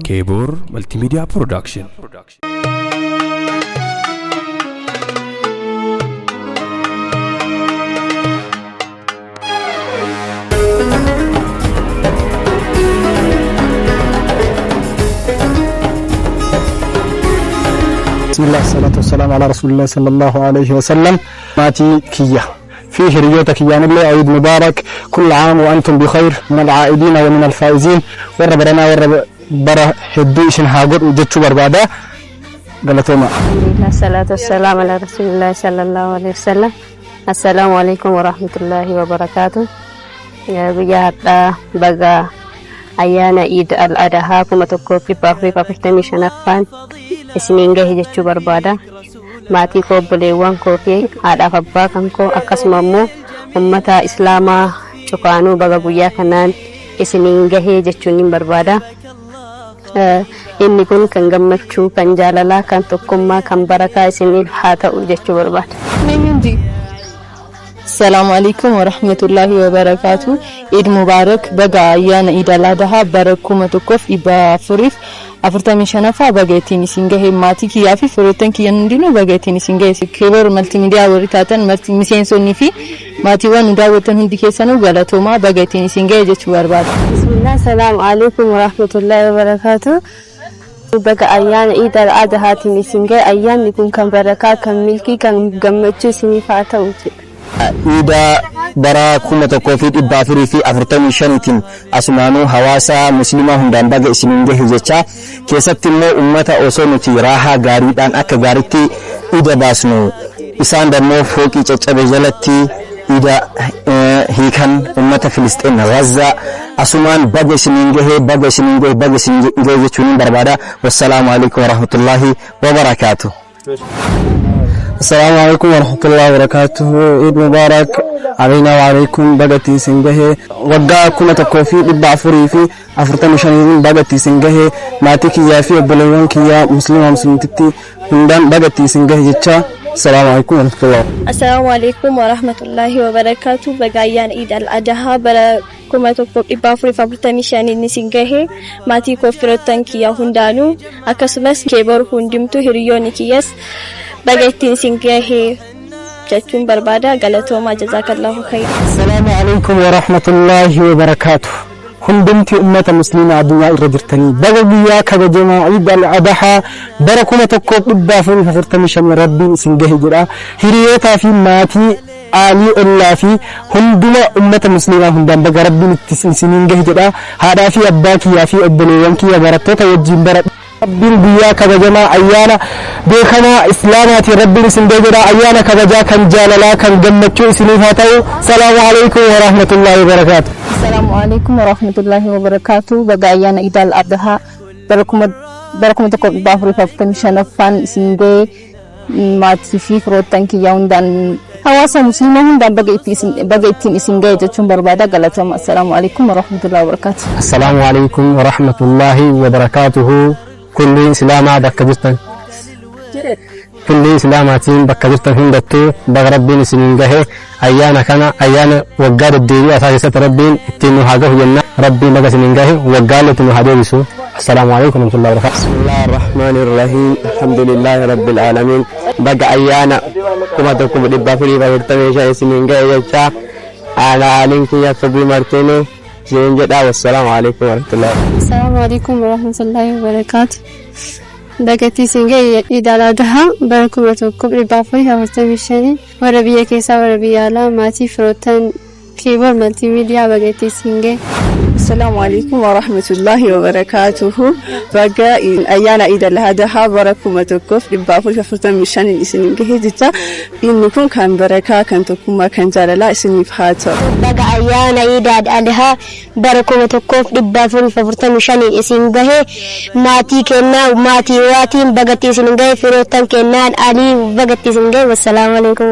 Keeboor Multimedia Production. بسم الله الصلاة والسلام على رسول الله صلى الله عليه وسلم. Maatii kiyya fi hiriyoota kiyyaanillee عيد مبارك، كل عام وأنتم بخير، من العائدين ومن الفائزين. Warra baranaa warra bara hedduu isin haa godhu jechuu barbaada. Galatooma. الصلاة والسلام على رسول الله صلى الله عليه وسلم. السلام عليكم ورحمة الله وبركاته. Guyyaa har'aa baga ayyaana Iid al Adhaa 1445ffaan isiniin gahe jechuu barbaada. Maatii koo, obboleewwan koo fi haadhaaf abbaa kan koo, akkasuma immoo ummata Islaamaa cufaanuu baga guyyaa kanaan isiniin gahee jechuun ni barbaada. Inni kun kan gammachuu, kan jaalalaa, kan tokkummaa, kan barakaa isiniif haa ta'u jechuu barbaada. السلام عليكم ورحمة الله وبركاته. عيد مبارك. Baga ayyaana Iid al-Adhaa bara 1445ffaa baga ittiin isin gahe. Maatii kiyyaa fi firoottan kiyyan hundinuu baga ittiin isin gahe. Keeboor Multimedia warri taatan miseensonnii fi maatiiwwan nu daawwattan hundi keessanuu galatoomaa, baga ittiin isin gahe jechuu barbaada. بسم الله، السلام عليكم ورحمة الله وبركاته. Baga ayyaana Iid al-Adhaatiin isin gahe. Ayyaanni kun kan barakaa, kan milkii, kan gammachuu isiniif haa ta'u jedha. Iida bara 1445iitiin asumaanuu hawaasa Muslimaa hundaan baga isiniin gahe jecha, keessatti immoo ummata osoo nuti raahaa gaariidhaan akka gaariitti iida baasnu isaan dammoo fooqii caccabe jalatti iida hiikan. Ummata Filisxeen Gazzaa asumaan baga isiniin gahe, baga isiniin gahe, baga isiniin gahe jechuun hin barbaada. والسلام عليكم ورحمة الله وبركاته. السلام عليكم ورحمة الله وبركاته. عيد مبارك علينا وعليكم. Baga ittiin isin gahe. Waggaa 1445iin baga ittiin isin gahe. Maatii kiyyaa fi obboleewwan kiyyaa Musliima Muslimtitti hundaan baga ittiin isin gahe jecha. السلام عليكم ورحمة الله. السلام عليكم ورحمة الله وبركاته. Baga ayyaana Iid al-Adhaa bara 1445iin isin gahe. Maatii koo, firoottan kiyya hundaanuu, akkasumas Keeboor hundumtuu, hiriyoonni kiyyas baga ittiin isin gahe jechuun barbaada. Galatoomaa, جزاك الله خير. السلام عليكم ورحمة الله وبركاته. Hundumti ummata Muslimaa addunyaa irra jirtanii, baga guyyaa kabajamaa Iid al-Adhaa bara 1445 Rabbiin isin gahe jedha. Hiriyootaa fi maatii, aalii, ollaa fi hunduma ummata Muslimaa hundaan baga Rabbiin itti isiniin gahe jedha. Haadhaa fi abbaa kiyyaa fi obboleewwan kiyya, barattoota wajjin bara, Rabbiin guyyaa kabajamaa ayyaana beekamaa Islaamaatiin Rabbiin isin gahe jedha. Ayyaana kabajaa, kan jaalalaa, kan gammachuu isiniif haa ta'u. السلام عليكم ورحمة الله وبركاته. السلام عليكم ورحمة الله وبركاته. Baga ayyaana Iid al-Adhaa bara 1445ffaan isin gahe. Maatii fi firoottan kiyya hundaan, hawaasa Musliimaa hundaan baga ittiin isin gahe jechuun barbaada. Galatooma. السلام عليكم ورحمة الله وبركاته. السلام عليكم ورحمة الله وبركاته. Kulli Islaamaa bakka jirtan, kulli Islaamaatiin bakka jirtan hundattuu baga Rabbiin isiniin gahe. Ayyaana kana ayyaana waggaa deddeebi'aa isaa keessatti Rabbiin ittiin nu haa gahu jenna. Rabbiin baga isiniin gahe, waggaa itti nu haa deebisu. السلام عليكم ورحمة الله وبركاته. بسم الله الرحمن الرحيم، الحمد لله رب العالمين. Baga ayyaana 1445 isiniin gahe jecha, ana aliin kiyya Sobii Martini isiniin jedha. والسلام عليكم ورحمة الله. السلام عليكم ورحمة الله وبركاته. Baga ittiin isin gahe Iid al-Adhaa bara 1445. Warra biyya keessaa, warra biyya alaa, maatii, firoottan Keeboor Multimedia, baga ittiin isin gahe. السلام عليكم ورحمة الله وبركاته. Baga ayyaana Iid al-Adhaa bara 1445 isin gahe jecha. Inni kun kan barakaa, kan tokkummaa, kan jaalalaa isiniif haa ta'u. Baga ayyaana Iid al-Adhaa bara 1445 isin gahe. Maatii kennaa, maatii waatiin bagatti isin gahe, firoottan kennaan alii bagatti isin gahe. والسلام عليكم.